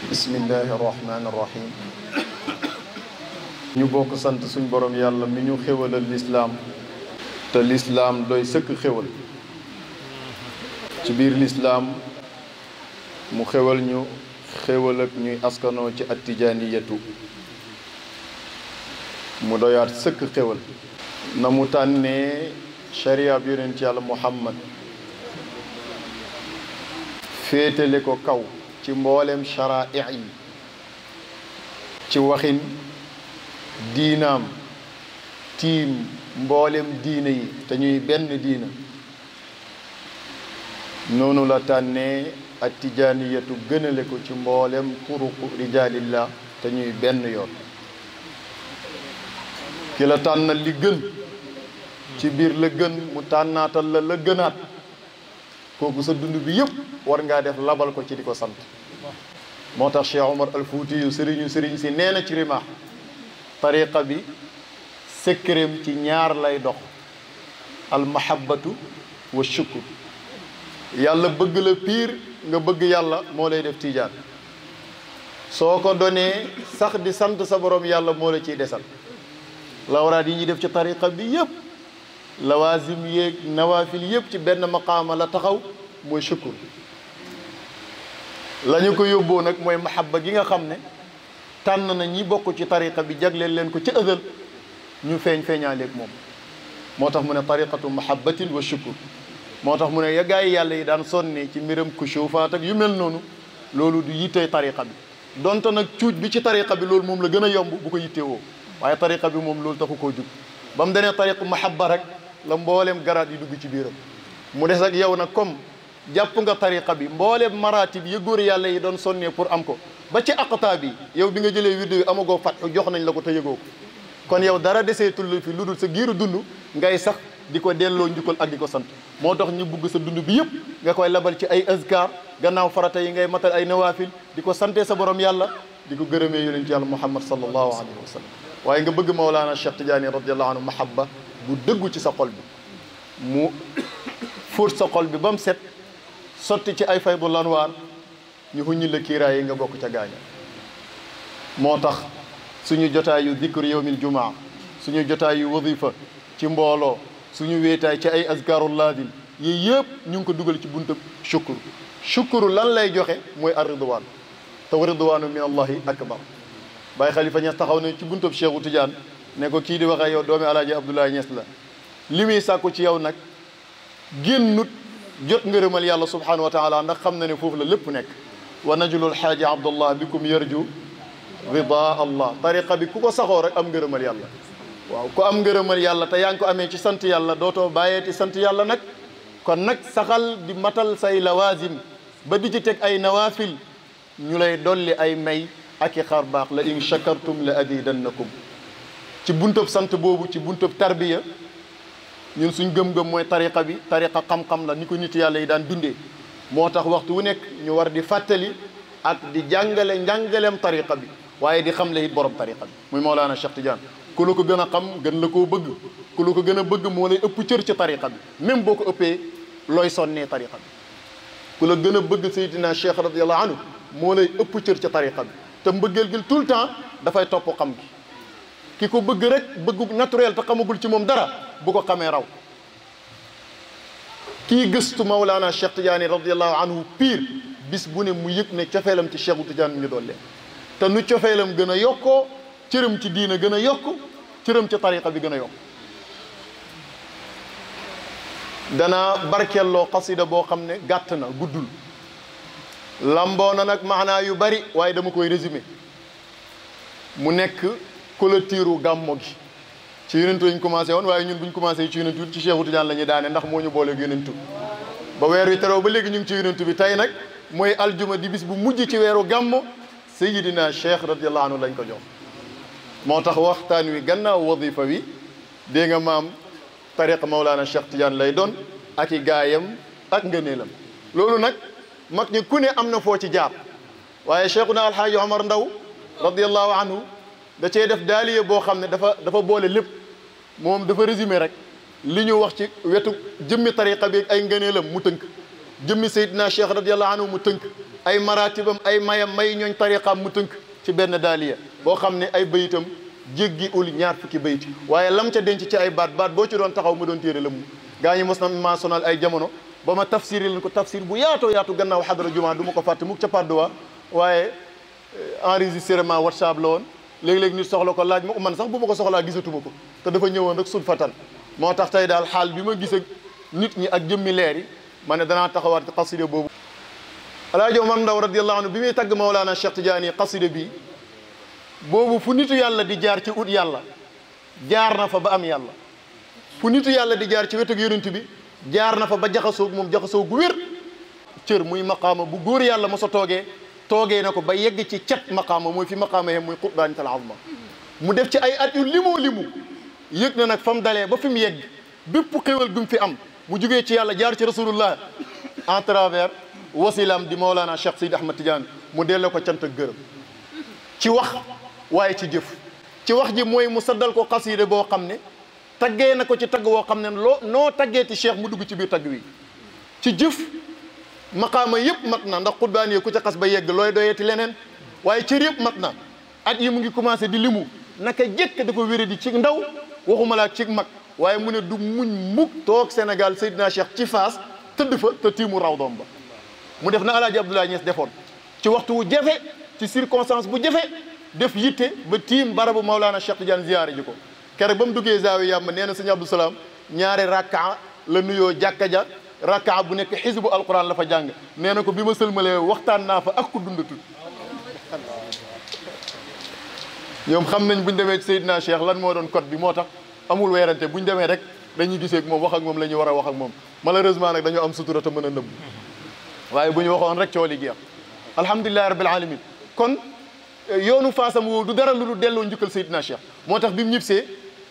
bismillahi arrahmani irrahim ñu bokk sant suñ borom yàlla mi ñu xéwalal lislaam te lislaam doy sëkk xéwal ci biir lislaam mu xéwal ñu xéwal ak ñuy askanoo ci attijaaniyatu mu doyaat sëkk xéwal na mu tànnee sharia bi yonent yàlla muhammad féetale ko kaw ci mboolem shara'i yi ci waxin diinaam tiim mboolem diine yi te ñuy benn diina noonu la tànnee attijaaniyatu gënale ko ci mboolem turuqu rijaalillah te ñuy benn yoon ki la tànnal li gën ci biir la gën mu tànnaatal la gënaat kooku sa dund bi yëpp war ngaa def labal ko ci di ko sant moo tax Cheikh Omar al Fouti yu sëriñ si nee na ci rimaax tariqa bi secret ci ñaar lay dox al mahabbatu wa shukr yàlla bëgg la piir nga bëgg yàlla moo lay def tiijaan soo ko donee sax di sant sa borom yàlla moo la ciy desal lawraat yi ñuy def ci tariqa bi yëpp lawaasim yéeg nawaafil yëpp ci benn maqaama la taxaw mooy shukr la ñu ko yóbboo nag mooy mahabba gi nga xam ne tànn na ñi bokk ci tariqa bi jagleel leen ko ci ëzal ñu feeñaaleeg moom moo tax mu ne tariqatu mahabbatin wa shukr moo tax mu ne ya gaa yi yàlla yi daan sonne ci mbiram kusuufaat ak yu mel noonu loolu du yittee tariqa bi donte nag cuuj bi ci tariqa bi loolu moom la gën a yomb bu ko yittewoo waaye tariqa bi moom loolu taxu koo jug ba mu denee tariqu mahabba rek la mbooleem garaat yi dugg ci biiram mu des ak yow nag comme jàpp nga tariqa bi mbooleem maratib yi góor yàlla yi doon sonnee pour am ko ba ci aqtaab yi yow bi nga jëlee wirdu yi amagoo fat jox nañ la ko te yëgoo ko kon yow dara deseetul la fi lu dul sa giiru dund ngay sax di ko delloo njukkal ak di ko sant moo tax ñu bugg sa dund bi yëpp nga koy labal ci ay azkar gannaaw farata yi ngay matal ay nawaafil di ko santee sa borom yàlla di ko gërëmee yonent yàlla muhammad sallallahu alayhi wa sallam waaye nga bëgg Mawlana Cheikh Tidiane radiallahu anhu mahabba bu dëggu ci sa xol bi mu fóot sa xol bi ba mu set sotti ci ay faydul anwaar ñu huññi la kiiraay yi nga bokk ca gaaña moo tax suñu jotaayu dikr yawmil jumaa suñu jotaayu wadifa ci mbooloo suñu wéetaay ci ay azkarul laadil yii yëpp ñu ngi ko dugal ci buntab shukru lan lay joxe mooy ar ridwaan te wa ridwaanu min allahi akbar Baye Khalifa Niass taxaw ne ci buntab Cheikhu Tidiane ne ko kii di waxee yow doomi alaaji Abdoulaye Niass la li muy sàkku ci yow nag génnut jot ngërëmal yàlla subhanahu wa taala ndax xam na ne foofu la lépp nekk wa najlul xaaji abdullah bikum yarju rida allah tariqa bi ku ko saxoo rek am ngërëmal yàlla waaw ku am ngërëmal yàlla te yaa ngi ko amee ci sant yàlla dootoo bàyyeeti sant yàlla nag kon nag saxal di matal say lawazim ba di ci teg ay nawaafil ñu lay dolli ay may ak i xar baax la in shakartum la azidannakum ci buntab sant boobu ci buntab tarbiya ñun suñ gëm-gëm mooy tariqa bi tariqa xam-xam la ni ko nit yàlla yi daan dundee moo tax waxtu wu nekk ñu war di fàttali ak di jàngale njàngaleem tariqa bi waaye di xam le it borom tariqa bi muy Mawlana Cheikh Tidiane ku la ko gën a xam gën la koo bëgg ku la ko gën a bëgg moo lay ëpp cër ci tariqa bi même boo ko ëppee looy sonnee tariqa bi ku la gën a bëgg Seydina Cheikh radiallahu anhu moo lay ëpp cër ci tariqa bi te mbëggeel gi tout le temps dafay topp xam gi ki ko bëgg rek bëggu naturel te xamagul ci moom dara bu ko xamee raw kii gëstu Mawlana Cheikh Tidiane radiallahu anhu pire bis bu ne mu yëg ne cofeelam ci Cheikhu Tidiane mi ngi doon leen te nu cofeelam gën a yokkoo cëram ci diina gën a yokk cëram ci tariqa bi gën a yokk dana barkeelloo xasida boo xam ne gàtt na guddul lamboo na nag maanaa yu bari waaye dama koy résumé mu nekk clôture gàmmo gi ci yonentu lañ commencé woon waaye ñun buñ commencé ci yonentu ci Cheikhu Tidiane la ñuy daane ndax moo ñu booleeg yonentu ba weer wi teroo ba léegi ñu ngi ci yonentu bi tey nag mooy aljuma di bis bu mujj ci weeru gàmmo Seydina Cheikh radiallahu anhu lañ ko jox moo tax waxtaan wi gannaaw wadifa wi dégg nga maam tariqa Mawlana Cheikh Tidiane lay doon ak i gaayam ak ngëneelam loolu nag mag ñi ku ne am na foo ci jaar waaye Cheikhuna Alhaaji Omar Ndaw radiallahu anhu da cee def daaliye boo xam ne dafa boole lépp moom dafa résumé rek li ñu wax ci wetu jëmmi tariqa bi ay ngëneelam mu tënk jëmmi Seydina Cheikh radiallahu anhu mu tënk ay maratibam ay mayam may ñooñ tariqaam mu tënk ci benn daaliya boo xam ne ay bayitam jéggi ul ñaar fukki bayit waaye lam ca denc ci ay baat boo ci doon taxaw mu doon téere la mu gaa ñi mos na maa sonal ay jamono ba ma tafsir leen ko tafsir bu yaatoo yaatu gannaaw xadara jumaa du ma ko fàtte mukk ca Padoa waaye enregistrement WhatsApp la woon léegi-léegi nit soxla ko laaj ma man sax bu ma ko soxlaa gisatuma ko te dafa ñëwoon rek sud fatan moo tax tey daal xaal bi ma gis ak nit ñi ak jëmmi leer yi ma ne danaa taxawaat ci xasida boobu Alaaji Omar Ndaw radiyallahu anhu bi muy tagg Mawlana Cheikh Tidiane xasida bi boobu fu nitu yàlla di jaar ci ut yàlla jaar na fa ba am yàlla fu nitu yàlla di jaar ci wetu yonent bi jaar na fa ba jaxasoog moom jaxasoo gu wér cër muy maqaama bu góor yàlla mos a toogee na ko ba yegg ci cet maqaama mooy fi maqaama yem muy qurbaanital azma mu def ci ay at yu limu yëg na nag fa mu dalee ba fi mu yegg bépp xéwal gu mu fi am mu jugee ci yàlla jaar ci rasulullah en travers wasilam di Mawlana Cheikh Seydi Ahmad Tidiane mu delloo ko cant ak gërëm ci wax waaye ci jëf ci wax ji mooy mu saddal ko xasiide boo xam ne taggee na ko ci tagg woo xam ne noo taggeeti cheikh mu dugg ci biir tagg wi ci jëf maqaama yëpp mat na ndax xutbaan yi ku ca xas ba yegg looy doyeeti leneen waaye cër yëpp mat na at yi mu ngi commencé di limu naka jëkk dafa wéré di ci ndaw waxuma laa ci mag waaye mu ne du muñ mukk toog Sénégal Seydina Cheikh ci Faas tëdd fa te tiimu raw doom ba mu def na Alaaji Abdoulaye Niass defoon ci waxtu wu jafe ci circonstance bu jafe def yitte ba tiim barabu Mawlana Cheikh Tidiane ziyaare ji ko keroog ba mu duggee zaawi yàmm nee na sëñ Abdou Salaam ñaari rakka la nuyoo jàkka ja rakka bu nekk xisbu alquran la fa jàng nee na ko bi ma sëlmalee waxtaan naa fa ak ku dundatul ñoom xam nañ buñ demee ci Seydina Cheikh lan moo doon code bi moo tax amul weerante buñ demee rek dañuy gisee ak moom wax ak moom la ñuy war a wax ak moom malheureusement nag dañoo am sutura te mën a nëbb waaye bu ñu waxoon rek coow li jeex alhamdulilahi rabbil alamin kon yoonu faasam woowu du dara lu dul delloo njukkal Seydina Cheikh moo tax bi mu ñibsee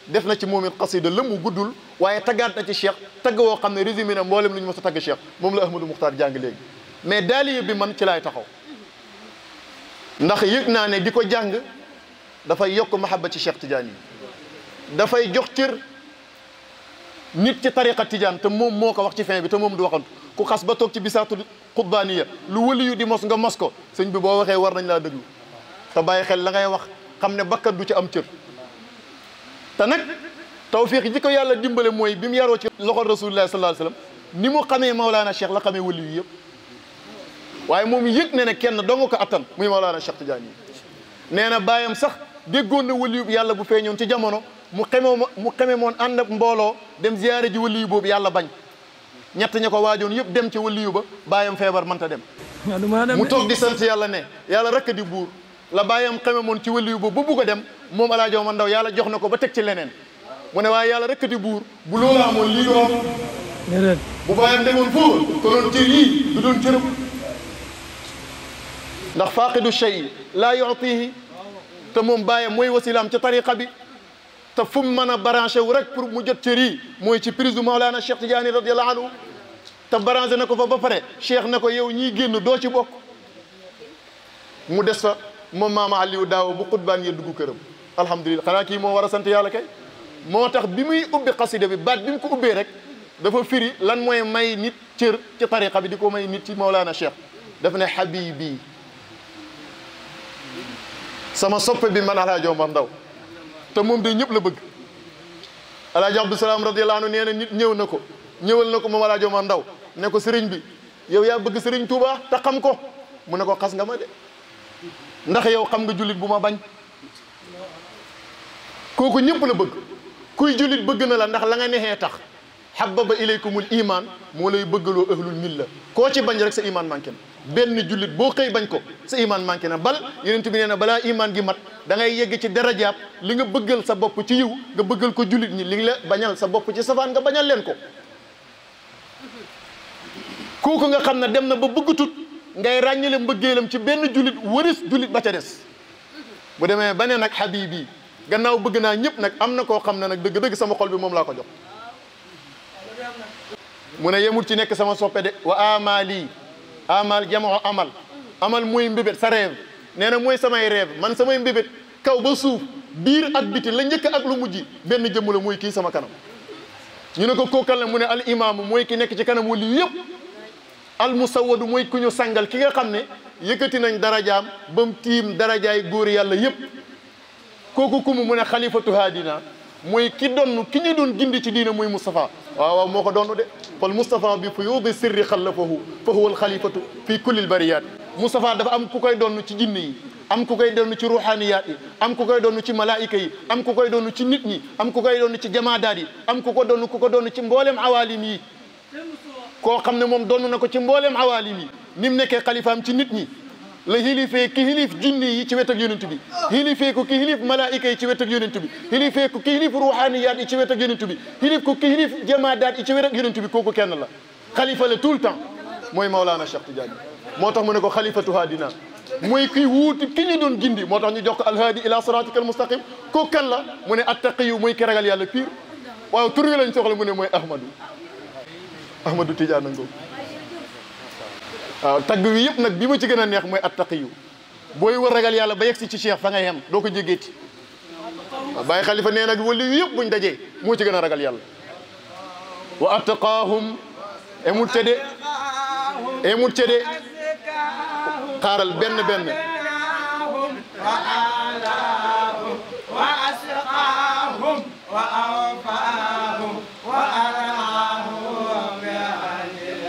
def na ci moom it xasida lëm mu guddul waaye taggaat na ci Cheikh tagg woo xam ne résumé na mboolem lu ñu mos a tagg Cheikh moom la Ahmadou Muxtaar jàng léegi mais daaliye bi man ci laay taxaw ndax yëg naa ne di ko jàng dafay yokk mahabba ci Cheikh Tidiane yi dafay jox cër nit ci tariqa Tidiane te moom moo ko wax ci fin bi te moom du waxantu ku xas ba toog ci bisaatu xutbaaniya lu wëliyu di mos nga mos ko sëñ bi boo waxee war nañ laa déglu te bàyyi xel la ngay wax xam ne bakkat du ci am cër te nag tawfiq ji ko yàlla dimbale mooy bi mu yaroo ci loxol rasulullah sallallahu alayhi wasallam ni mu xamee Mawlana Cheikh la xamee wëliyu yëpp waaye moom yëg ne ne kenn dong ko attan muy Mawlana Cheikh Tidiane yi nee na bàyyam sax déggoon na wëliyu yàlla bu feeñoon ci jamono mu xeme moon ànd ak mbooloo dem ziyaare ji wëliyu boobu yàlla bañ ñett ña ko waajoon yëpp dem ci wëliyu ba bàyyam feebar mënta dem mu toog di sant yàlla ne yàlla rekk di buur la bàyyam xeme moon ci wëliyu boobu ba bugg a dem moom Alaaji Omar Ndaw yàlla jox na ko ba teg ci leneen mu ne waaye yàlla rekk di buur bu loolu amoon lii du am bu bàyyam demoon foofu ko doon cër yii du doon cërëb ndax faaqidu shay laa yu'tihi te moom bàyyam mooy wasilaam ca tariqa bi te fu mu mën a branché wu rek pour mu jot cër yi mooy ci prise du Mawlana Cheikh Tidiane radiyallahu anhu te branché na ko fa ba pare Cheikh na ko yow ñiy génn doo ci bokk mu des fa moom maama Aliou daaw bu xutbaan yee dugg këram alhamdulilah xanaa kii moo war a sant yàlla kay moo tax bi muy ubbi xasida bi baat bi mu ko ubbee rek dafa firi lan mooy may nit cër ci tariqa bi di ko may nit ci Mawlana Cheikh dafa ne habibi sama soppe bi man Alaaji Omar Ndaw te moom de ñëpp la bëgg Alaaji Abdou Salaam radiyallahu anhu nee na nit ñëwal na ko moom Alaaji Omar Ndaw ne ko sëriñ bi yow yaa bëgg sëriñ Touba te xam ko mu ne ko xas nga ma de ndax yow xam nga jullit bu ma bañ kooku ñëpp la bëgg kuy jullit bëgg na la ndax la nga nexee tax habbaba ilaykumul iman moo lay bëggaloo ahlul milla koo ci bañ rek sa iman manqué na benn jullit boo xëy bañ ko sa iman manqué na bal yonent bi nee na balaa iman gi mat da ngay yegg ci darajaab li nga bëggal sa bopp ci yiw nga bëggal ko jullit ñi li nga la bañal sa bopp ci safaan nga bañal leen ko kooku nga xam ne dem na ba bëggatut ngay ràññale mbëggeelam ci benn jullit waris jullit ba ca des bu demee ba ne nag habibi gannaaw bëgg naa ñëpp nag am na koo xam ne nag dëgg-dëgg sama xol bi moom laa ko jox mu ne yemul ci nekk sama soppe de wa amali amal jamoo amal mooy mbébét sa rêve nee na mooy samay rêve man samay mbébét kaw ba suuf biir ak biti la njëkk ak lu mujj benn jëmm la mooy kii sama kanam ñu ne ko kookal la mu ne al imaamu mooy ki nekk ci kanam wali yëpp al musawwadu mooy ku ñu sangal ki nga xam ne yëkkati nañ darajaam ba mu tiim darajaay góor yàlla yépp kooku kumu mu ne xalifatu haadina mooy ki donn ki ñu doon gindi ci diina muy Moustapha waaw moo ko donn de fal Moustapha bi fuyuudi sirri xallafahu fa huwa alxalifatu fi kulli lbariyaat Moustapha dafa am ku koy donn ci jinne yi am ku koy donn ci ruuxaaniyaat yi am ku koy donn ci malaayika yi am ku koy donn ci nit ñi am ku koy donn ci jamaadaat yi am ku ko donn ci mboolem awaalim yi koo xam ne moom donn na ko ci mboolem awaalim yi ni mu nekkee xalifaam ci nit ñi la xilifee ki xilif jinni yi ci wet ak yonent bi xilifee ko ki xilif malaayika yi ci wet ak yonent bi xilifee ko ki xilif ruuxaaniyaat yi ci wet ak yonent bi xilif ko ki xilif jamaadaat yi ci wet ak yonent bi kooku kenn la xalifa la tout le temps mooy Maulana Cheikh Tidiane moo tax mu ne ko xalifatu haadina mooy kuy wuuti ki ñu doon gindi moo tax ñu jox ko alhaadi ila siratika almustaqim kooku kan la mu ne attaqiyu mooy ki ragal yàlla pire waaw tur wi lañ soxla mu ne mooy Ahmadou Tidiane na ngoo waaw tagg wi yëpp nag bi ma ci gën a neex mooy attaqiyu booy war ragal yàlla ba yegsi ci cheikh fa ngay yem doo ko jéggeeti waaw Baye Khalifa nee nag wali yu yëpp buñ dajee moo ci gën a ragal yàlla wa attaqaahum emul tëdde xaaral benn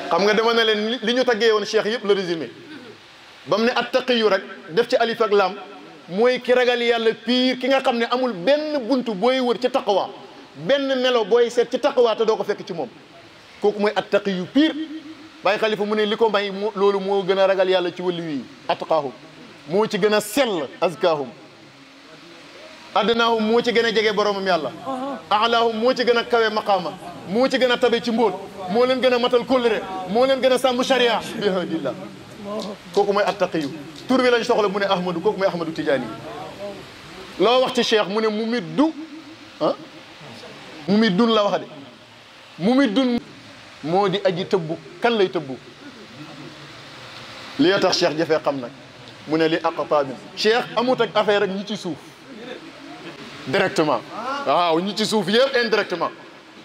xam nga dama ne leen li ñu taggee woon cheikh yëpp la résumé ba mu ne attaqiyu rek def ci alif ak lam mooy ki ragal yàlla piir ki nga xam ne amul benn buntu booy wër ci taqwa benn melo booy seet ci taqwa te doo ko fekk ci moom kooku mooy attaqiyu piir Baye Khalifa mu ne li ko may loolu moo gën a ragal yàlla ci wàllu wi atqaahum moo ci gën a sell azkaahum adnaahum moo ci gën a jege boromam yàlla alaahum moo ci gën a kawe maqaama moo ci gën a tabe ci mbóot moo leen gën a matal kóllëre moo leen gën a sàmm sharia bi hadillah kooku mooy attaqiyu tur bi lañ soxla mu ne Ahmadou kooku mooy Ahmadou Tidiane yi loo wax ci cheikh mu ne mumiddu mumiddun la wax de mumiddun moo di aji tëbbu kan lay tëbbu li tax cheikh jafee xam nag mu ne li aqtaabin cheikh amut ak affaire ak ñi ci suuf directement waaw ñi ci suuf yëpp indirectement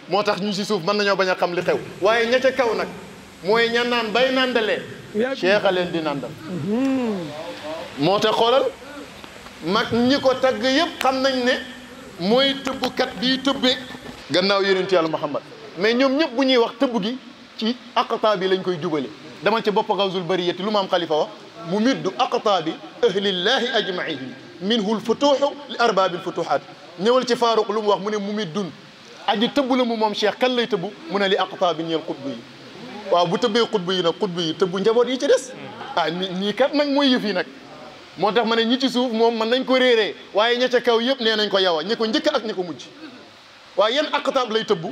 moo tax ñi ci suuf mën nañoo bañ a xam li xew waaye ña ca kaw nag mooy ña naan bay nandalee cheikh a leen di nandal moo tax xoolal mag ñi ko tagg yëpp xam nañ ne mooy tëbbukat bii tëbbee gannaaw yonent yàlla Muhammad mais ñoom ñëpp bu ñuy wax tëbb gi ci aqtaab bi lañ koy jubale dama ci bopp gawzul bariyati lu maam Khalifa wax mu middu aqtaabi ahlillahi ajmaihim minhu lfutuxu li arbaabil futuxaat ñëwal ci Faaruq lu mu wax mu ne mu middun aji tëbb la mu moom cheikh kan lay tëbb mu ne li aqtaabi ñeel xutbu yi waaw bu tëbbee xutbu yi nag xutbu yi tëbbu njaboot yi ci des ñii kat nag mooy yëf yi nag moo tax ma ne ñi ci suuf moom mën nañ ko réeree waaye ña ca kaw yëpp nee nañ ko yawa ñi ko njëkk ak ñi ko mujj waaye yan aqtaab lay tëbb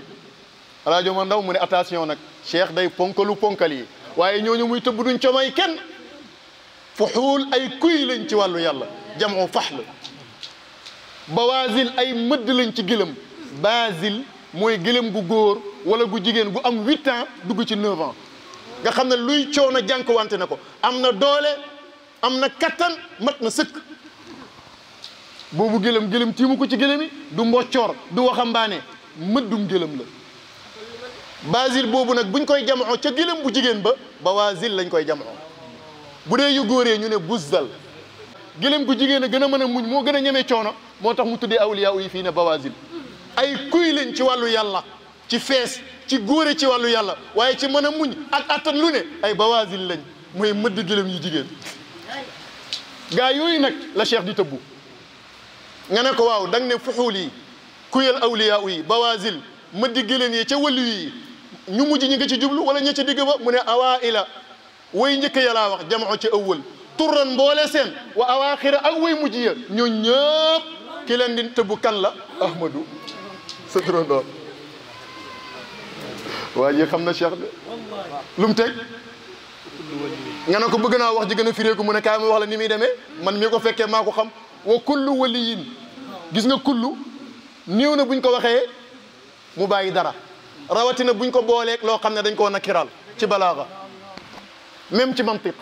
alaajo ma ndaw mu ne attention nag cheikh day ponkalu ponkal yi waaye ñooñu muy tëbb duñ comay kenn fuxuul ay kuy lañ ci wàllu yàlla jamoo faxl bawaasil ay mëdd lañ ci gëlëm basil mooy gëlëm gu góor wala gu jigéen gu am 8 ans dugg ci 9 ans nga xam ne luy coono jànk wante na ko am na doole am na kattan mat na sëkk boobu gëlëm tiimu ko ci gëlëm yi du mboccoor du waxambaane mëddum gëlëm la basil boobu nag buñ koy jamoo ca gëlëm bu jigéen ba bawaasil lañ koy jamoo bu dee yu góoree ñu ne buzzal gëlëm gu jigéen a gën a mën a muñ moo gën a ñeme coono moo tax mu tuddee awliya yi fii ne bawaasil ay kuy lañ ci wàllu yàlla ci fees ci góore ci wàllu yàlla waaye ci mën a muñ ak attan lu ne ay bawaasil lañ mooy mëdd gëlëm yu jigéen gaa yooyu nag la cheikh di tëbbu nga ne ko waaw da nga ne fuxuul yi kuyal awliya yi bawaasil mëdd gëlëm yi ca wàllu yi ñu mujj ñi nga ci jublu wala ña ca digg ba mu ne awaila way njëkk yàllaa wax jamoo ci awwal turran mboole seen wa awaaxira ak way mujj ya ñoo ñëpp ki leen di tëbbu kan la Ahmadou sa turandoor waa ji xam na cheikh de lu mu teg nga ne ko bëgg naa wax ji gën a firéeku mu ne kaay ma wax la ni muy demee man mii ko fekkee maa ko xam wa kullu waliyin gis nga kullu néew na buñ ko waxee mu bàyyi dara rawatina buñ ko booleeg loo xam ne dañ koo nakiral ci balaaga même ci mantiq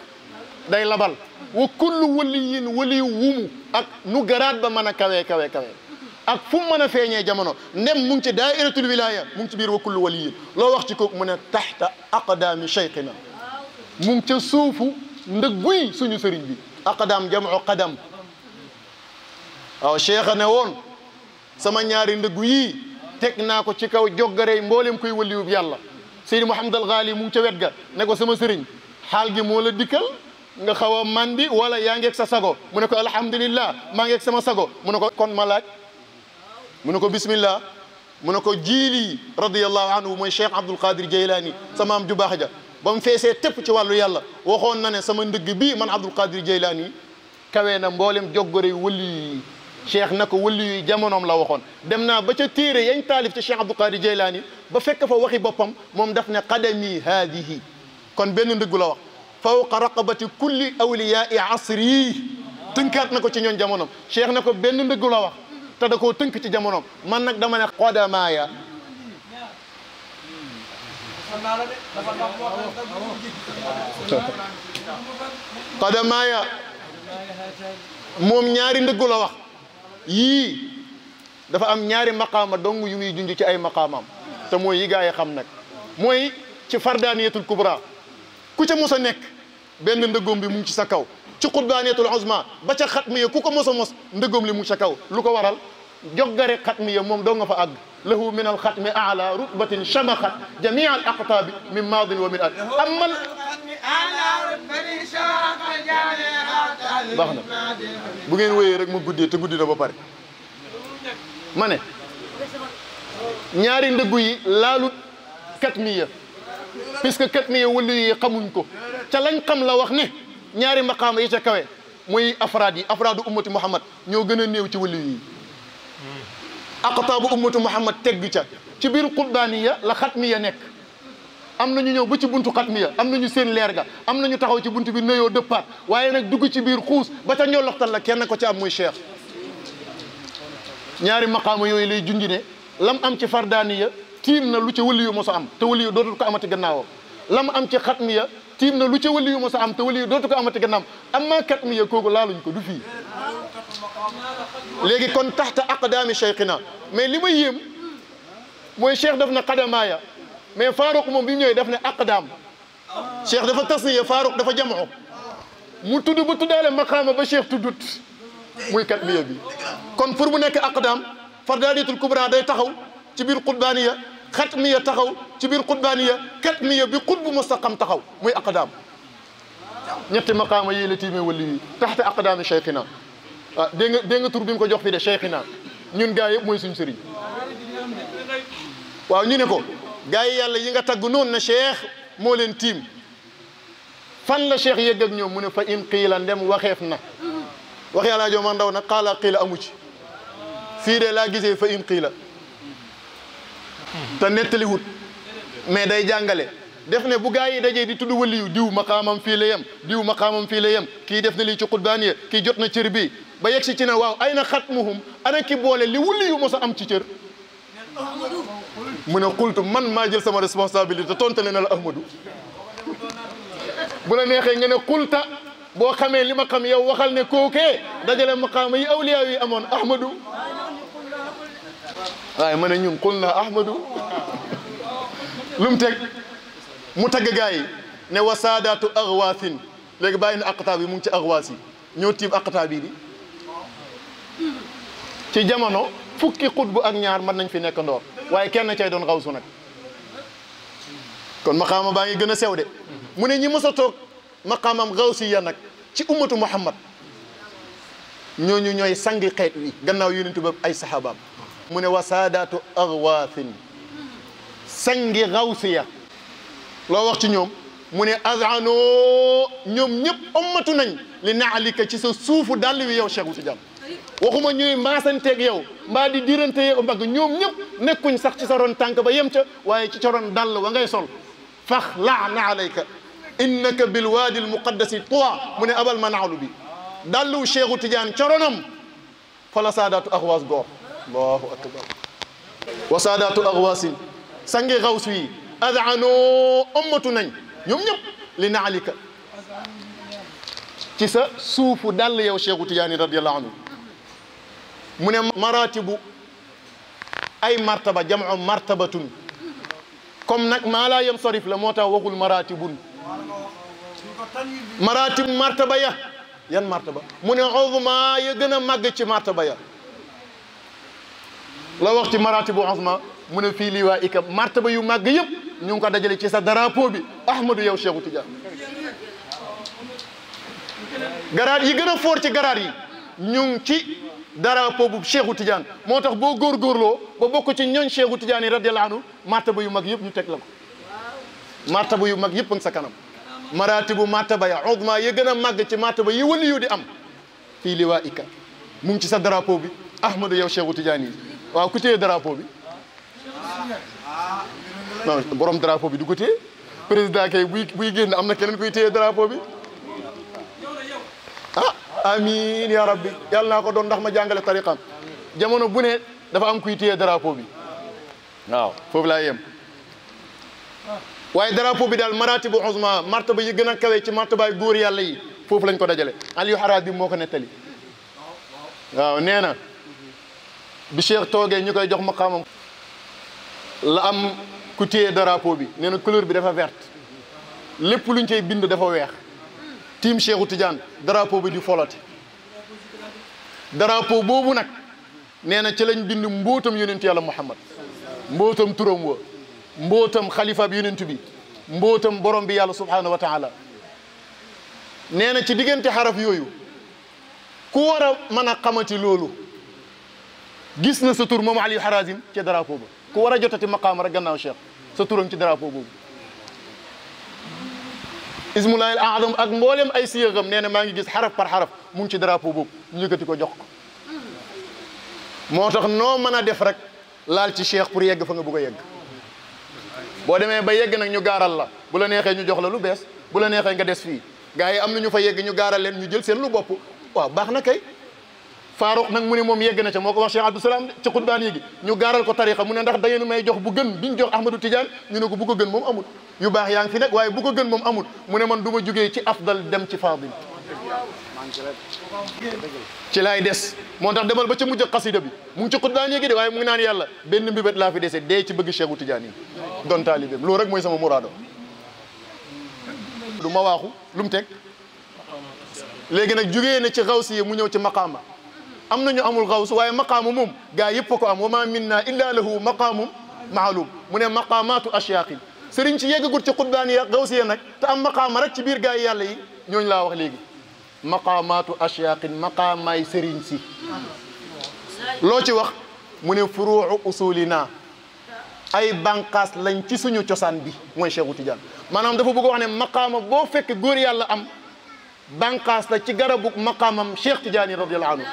day labal wa kullu waliyin waliyu wumu ak nu garaat ba mën a kawe ak fu mu mën a feeñee jamono ndem mu ngi ci daairatul wilaya mu ngi ci biir wa kullu waliyin loo wax ci kooku mu ne taxta aqdaami cheikhina mu ngi ca suufu ndëgguy suñu sëriñ bi aqdaam jamu qadam waaw cheikh ne woon sama ñaari ndëggu yii teg naa ko ci kaw joggarey mboolem koy waliyu yàlla Seydi Mouhamed Al Ghali mu ngi ca wet ga ne ko sama sëriñ xaal gi moo la dikkal nga xaw a mandi wala yaa ngeeg sa sago mu ne ko alhamdulillah maa ngeeg sama sago mu ne ko kon ma laaj mu ne ko bismillah mu ne ko jiili radiyallahu anhu mooy Cheikh Abdul Qadir Jeylaani sama am ju baax ja ba mu feesee tëpp ci wàllu yàlla waxoon na ne sama ndëgg bii man Abdul Qadir Jeylaani kawee na mboolem joggore wëli yi cheikh na ko wëli yi jamonoom la waxoon dem naa ba ca téere yañ taalif ci Cheikh Abdul Qadir Jeylaani ba fekk fa waxi boppam moom daf ne qadami haadihi kon benn ndëggu la wax fawqa raqabati kulli awliyaai asri tënkaat na ko ci ñoon jamonoom cheikh na ko benn ndëggu la wax te da koo tënk ci jamonoom man nag dama ne qadamaaya qadamaaya moom ñaari ndëggu la wax yii dafa am ñaari maqaama dong yu muy junj ci ay maqaamaam te mooy yi gaa yi xam nag mooy ci fardaaniyatul kubra ku ca mos a nekk benn ndëggoom bi mu ngi ci sa kaw ci qutbaaniyatul uzma ba ca xatmiya ku ko mos a mos ndëggoom li mu ngi sa kaw lu ko waral joggare xatmiya moom doo nga fa àgg lahu min al xatmi ala rutbatin shamaxat jamia al aqtaabi min maadin wa min at amal baax na bu ngeen wéyee rek mu guddee te guddi na ba pare ma ne ñaari ndëggu yi laalut katmiya puisque katmiya wëlu yi xamuñ ko ca lañ xam la wax ne ñaari maqaama yi ca kawe mooy afraadu ummati muhammad ñoo gën a néew ci wëlu yi aqtaabu ummati muhammad tegg ca ci biir qurbaaniya la xatmiya nekk am na ñu ñëw ba ci buntu xatmiya am nañu seen leer ga am nañu taxaw ci buntu bi nuyoo dëppaat waaye nag dugg ci biir xuus ba ca ñolloxtal la kenn ko ci am muy cheikh ñaari maqaama yooyu lay junji ne lam am ci fardaaniya tiim na lu ca wëli yu mos a am te wëli yu dootul ko amati gannaawam lam am ci xatmiya tiim na lu ca wëli yu mos a am te wëli yu dootul ko amati gannaawam amma xatmiya kooku laaluñ ko du fii léegi kon taxta aqdaami cheikhina mais li ma yéem mooy cheikh daf na qadamaaya mais Faaruq moom bi ñëwee daf ne aqdaam cheikh dafa tasniya Faaruq dafa jamoo mu tudd ba tuddaale maqaama ba cheikh tuddut muy katmiya bi kon pour mu nekk aqdaam fardaaniyatul kubra day taxaw ci biir qutbaaniya xatmiya taxaw ci biir qutbaaniya katmiya bi qutbu mustaqam taxaw muy aqdaam ñetti maqaama yi la tiimee wali yi taxta aqdaami cheikhina ah dégg nga tur bi mu ko jox fi de cheikhina ñun gaa yëpp mooy suñ sëriñ waaw ñu ne ko gaa yi yàlla yi nga tagg noonu na cheikh moo leen tiim fan la cheikh yegg ak ñoom mu ne fa in qiila ndem waxeef na wax yàlla joo ma ndaw nag xaala qiila amu ci fii de laa gisee fa in qiila te nettaliwut mais day jàngale def ne bu gaa yi dajee di tudd waliyu diw maqaamam fii la yem diw maqaamam fii la yem kii def na lii ci qutbaaniya kii jot na cër bi ba yegg si ci ne waaw ay na xatmuhum ana ki boole li waliyu mos a am ci cër mu ne qultu man maa jël sama responsabilité tontale na la ahmadou bu la neexee nga ne qulta boo xamee li ma xam yow waxal ne kookee dajale maqaama yi awliya yi amoon ahmadou waaye ma ne ñun qul na ahmadou lu mu teg mu tagg gaa yi ne wa saadaatu axwaasin léegi bàyyi na aqtaab yi mu ngi ci axwaas yi ñoo tiim aqtaab yi di ci jamono fukki xutbu ak ñaar mën nañ fi nekk ndoor waaye kenn cay doon xawsu nag kon maqaama baa ngi gën a sew de mu ne ñi mës a toog maqaamam xawsiya nag ci ummatu muhammad ñooñu ñooy sangi xeet wi gannaaw yonentu ba ay sahabaam mu ne wa saadaatu axwaasin sangi xawsiya loo wax ci ñoom mu ne azanoo ñoom ñëpp ommatu nañ li naalika ci sa suufu dàll wi yow Cheikh Tidiane waxuma ñuy maasanteeg yow mbaa di dirante yow mbagg ñoom ñëpp nekkuñ sax ci sa ron tànk ba yem ca waaye ci ca ron dàll wa ngay sol fax laana alayka innaka bil waadi al muqaddasi tuwa mu ne abal manaalu bi dàllu Cheikh Tidiane ca ronam fa la saadaatu axwaas goor allahu akbar wa saadaatu axwaasin sangi xawsu yi azanoo ommatu nañ ñoom ñëpp li naalika ci sa suufu dàll yow Cheikh Tidiane radiyallahu anhu mu ne maratibu ay martaba jamu martabatun comme nag maa laa yem sarif la moo tax waxul maratibun maratib martaba ya yan martaba mu ne uzma ya gën a màgg ci martaba ya la wax ci maratibu uzma mu ne fii liwaa ika martaba yu màgg yëpp ñu ngi ko dajale ci sa drapeau bi Ahmadou yow Cheikhou Tidiane garaat yi gën a foor ci garaat yi ñu ngi ci drapeau bu Cheikhou Tidiane moo tax boo góorgóorloo ba bokk ci ñooñ Cheikhou Tidiane yi radiyallahu anhu martaba yu mag yëpp ñu teg la ko martaba yu mag yëpp a ngi sa kanam maratibu martaba ya uzma yi gën a màgg ci martaba yi wali yu di am fii liwaa ika mu ngi ci sa drapeau bi Ahmadou yow Cheikhou Tidiane yi waaw ku téye drapeau bi non borom drapeau bi du ko téye président kay buy génn am na keneen kuy téye drapeau bi ah amiin ya rabbi yàlla naa ko doon ndax ma jàngale tariqam jamono bu ne dafa am kuy téye drapeau bi waaw foofu laa yem waaye drapeau bi daal maratibu uzma martaba yi gën a kawe ci martabaay góor yàlla yi foofu lañ ko dajale Aliou Harabi moo ko nettali waaw nee na bi Cheikh toogee ñu koy jox maqaamam la am ku téye drapeau bi nee na couleur bi dafa verte lépp luñ cay bind dafa weex tiim Cheikhou Tidiane drapeau bi di foloti drapeau boobu nag nee na ci lañ bind mbootam yonent yàlla Muhammad mbootam turam wa mbootam xalifa bi yonent bi mbootam borom bi yàlla subhanahu wa taala nee na ci diggante xaraf yooyu ku war a mën a xamati loolu gis na sa tur moom Aliou Harazim ci drapeau ba ku war a jotati maqaam rek gannaaw Cheikh sa turam ci drapeau boobu ismullahi al azam ak mboolem ay siyagam nee na maa ngi gis xaraf par xaraf mu ngi ci drapeau boobu ñu yëkkati ko jox ko moo tax noo mën a def rek laal ci Cheikh pour yegg fa nga bëgg a yegg boo demee ba yegg nag ñu gaaral la bu la neexee ñu jox la lu bees bu la neexee nga des fii gars yi am na ñu fa yegg ñu gaaral leen ñu jël seen lu bopp waaw baax na kay Faaruq nag mu ne moom yegg na ca moo ko wax Cheikh Abdou Salam ci xutbaan yi gi ñu gaaral ko tariqa mu ne ndax da ngeen may jox bu gën biñ jox Ahmadou Tidiane ñu ne ko bu ko gën moom amul yu baax yaa ngi fi nekk waaye bu ko gën moom amul mu ne man du ma jugee ci afdal dem ci fadil ci laay des moo tax demal ba ca mujj xasida bi mu ngi ci xutbaan yi gi de waaye mu ngi naan yàlla benn mbibét laa fi dese dee ci bëgg Cheikhou Tidiane yi doon taalibeem loolu rek mooy sama muraado du ma waaxu lu mu teg léegi nag jugee na ci xawsi yi mu ñëw ci maqaama am nañu amul xaws waaye maqaamu moom gaa yëpp ko am wa ma minna illa lahu maqaamum maalum mu ne maqaamaatu ashyaqin sëriñ ci yeggagut ci xutbaan ya xawsi ya nag te am maqaama rek ci biir gaa yi yàlla yi ñooñu laa wax léegi maqaamaatu ashyaqin maqaamaay sëriñ si loo ci wax mu ne furuu usulina ay banqaas lañ ci suñu cosaan bi mooy Cheikhou Tidiane maanaam dafa bëgg wax ne maqaama boo fekk góor yàlla am banqaas la ci garabu maqaamam Cheikh Tidiane radiyallahu anhu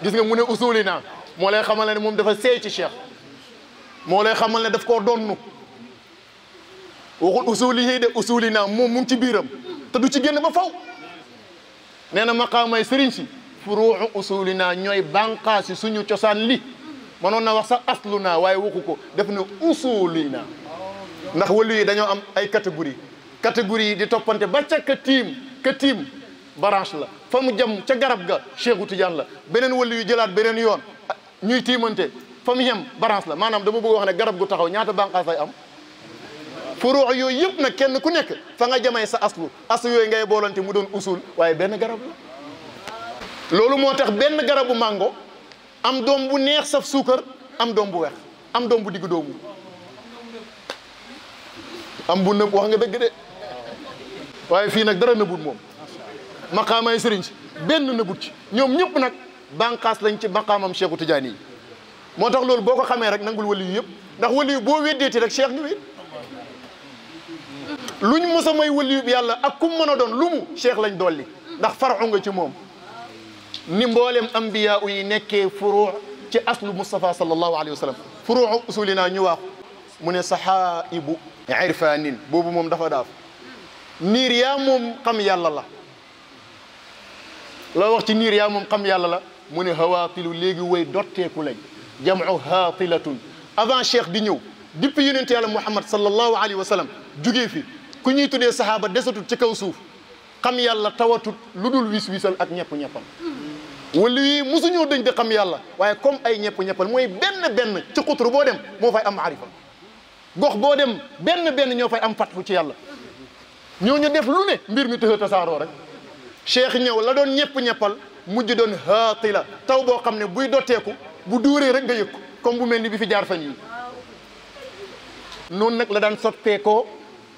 gis nga mu ne usulina moo lay xamal ne moom dafa seey ci Cheikh moo lay xamal ne daf koo donnu waxul usulihi de usulina moom mu ngi ci biiram te du ci génn ba faw nee na maqaamay sëriñ si furuu usulina ñooy banqaasi suñu cosaan li mënoon na wax sax asluna waaye waxu ko def na usulina ndax wàllu yi dañoo am ay catégorie yi di toppante ba ca ka tiim branche la fa mu jëm ca garab ga Cheikhou Tidiane la beneen wàllu yu jëlaat beneen yoon ñuy tiimante fa mu yem branche la maanaam dama bëgg wax ne garab gu taxaw ñaata banqaas lay am furuu yooyu yëpp nag kenn ku nekk fa nga jamay sa aslu yooyu ngay boolante mu doon usul waaye benn garab la loolu moo tax benn garabu mango am doom bu neex saf suukar am doom bu weex am doom bu digg doomu am bu nëb wax nga dëgg de waaye fii nag dara nëbut moom maqaamay sëriñ si benn nëbut ci ñoom ñëpp nag bànqaas lañ ci maqaamam Cheikhou Tidiane yi moo tax loolu boo ko xamee rek nangul wali yu yëpp ndax wali yu boo weddeeti rek Cheikh ñu wéet luñ mos a may wali yu yàlla ak kum mën a doon lu mu Cheikh lañ dolli ndax faru nga ci moom ni mboolem ambiya yi nekkee furuu ci aslu Mustafa sallallahu alayhi wa sallam furuu usulina ñu waaxu mu ne sahaibu irfanin boobu moom dafa daaf niir yaa moom xam yàlla la wax ci niir yaa moom xam yàlla la mu ne hawaatilu léegi way dotteeku lañ jamu haatilatun avant Cheikh di ñëw depuis yonente yàlla Muhammad sallallahu alayhi wa sallam jugee fi ku ñuy tuddee sahaaba desatut ci kaw suuf xam yàlla tawatut lu dul wis-wisal ak ñepp-ñeppal wala yi mosuñoo dañ di xam yàlla waaye comme ay ñepp-ñeppal mooy benn ci xutru boo dem moo fay am maarifa gox boo dem benn ñoo fay am fatfu ci yàlla ñooñu def lu ne mbir mi tëxa tasaaroo rek cheikh ñëw la doon ñepp-ñeppal mujj doon haati la taw boo xam ne buy dotteeku bu duuree rek nga yëg ko comme bu mel ni bi fi jaar fan yi noonu nag la daan sotteekoo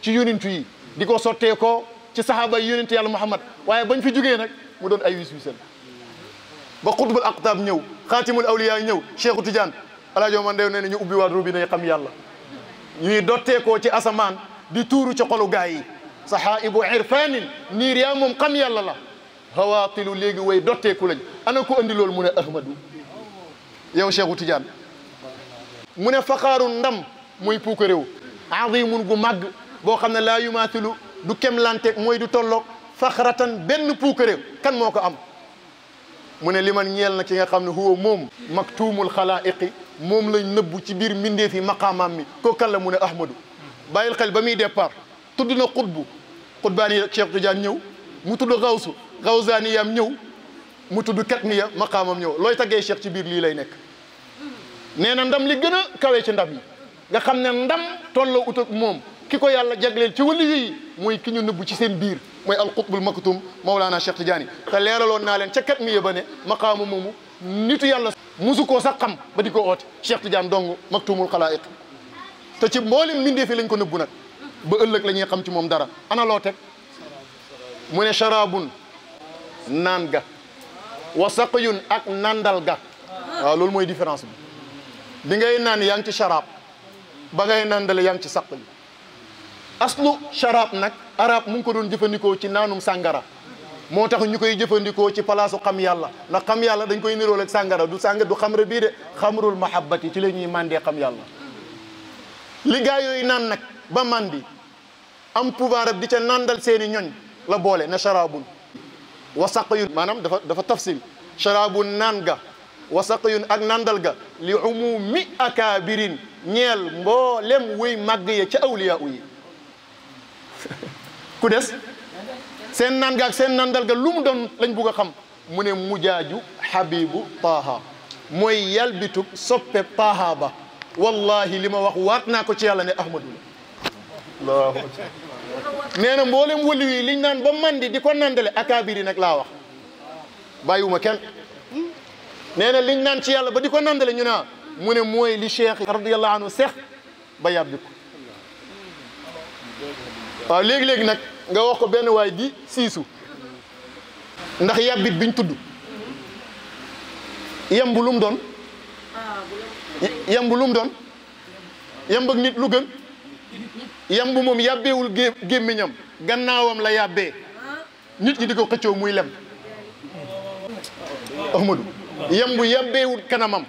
ci yonent yi di ko sotteekoo ci sahaaba yi yonent yàlla Muhammad waaye bañ fi jógee nag mu doon ay wis wisal ba xutbul aqtaab ñëw xaatimul awliya ñëw Cheikhu Tidiane alaajo man dew nee na ñu ubbi waat robinet yi xam yàlla ñuy dotteekoo ci asamaan di tuuru ci xolu gaay yi sahaibu irfanin niir yaa moom xam yàlla la hawaatilu léegi way dotteeku lañ ana ko andi loolu mu ne ahmadu yow Cheikhu Tidiane mu ne faqaaru ndam muy puuka réew azimun gu màgg boo xam ne laa yumaathilu du kemlanteeg mooy du tolloog faxratan benn puuka réew kan moo ko am mu ne li man ñeel na ki nga xam ne huwa moom maktuumul xalaa'iqi moom lañ nëbbu ci biir mbindeef yi maqaamaam mi ko kan la mu ne ahmadu bàyyil xel ba muy départ tudd na xutbu xutbaani Cheikh Tidiane ñëw mu tudd xawsu xawsaani yam ñëw mu tudd katmiya maqaamam ñëw looy taggee Cheikh ci biir lii lay nekk nee na ndam li gën a kawe ci ndam yi nga xam ne ndam tolloo ut ak moom ki ko yàlla jagleel ci wàllu yi mooy ki ñu nëbbu ci seen biir mooy alqutbul maktum Mawlana Cheikh Tidiane te leeraloon naa leen ca katmiya ba ne maqaama moomu nitu yàlla musu koo sax xam ba di ko oote Cheikh Tidiane dong maktumul xalaa'iq te ci mboolem mbindee fi lañ ko nëbbu nag ba ëllëg la ñuy xam ci moom dara ana loo teg mu ne sharabun naan ga wa saqyun ak nandal ga waaw loolu mooy différence bi ngay naan yaa ngi ci sharab ba ngay nandale yaa ngi ci saq yi aslu sharab nag arab mu ngi ko doon jëfandikoo ci naanum sàngara moo tax ñu koy jëfandikoo ci palaasu xam yàlla ndax xam yàlla dañ koy nirool ak sàngara du sàngara du xamra bii de xamrul mahabbati ci la ñuy mandee xam yàlla li gaa yooyu naan nag ba mandi am pouvoir ab di ca nandal seeni ñoñ la boole na sharabun wa saqyun maanaam dafa tafsil sharabun naan ga wa saqyun ak nandal ga li umumi akabirin ñeel mboolem wuy màgg ya ca awliya yi ku des seen naan ga ak seen nandal ga lu mu doon lañ bugg a xam mu ne mujaaju habibu taaha mooy yalbitug soppe taaha ba wallahi li ma wax waat naa ko ci yàlla ne ahmadu la allahu akbar nee na mboolem wëli yi liñ naan ba mandi di ko nandale akabiri nag laa wax bàyyiwuma kenn nee na liñ naan ci yàlla ba di ko nandale ñu naa mu ne mooy li cheikh radiyallahu anhu seex ba yàbbi ko waaw léegi-léegi nag nga wax ko benn waay di siisu ndax yàbbit biñ tudd yemb lu mu doon yemb lu mu doon yemb ak nit lu gën yemb moom yàbbeewul gémmiñam gannaawam la yàbbee nit ñi di ko xëccoo muy lem ahmadu yemb yàbbeewul kanamam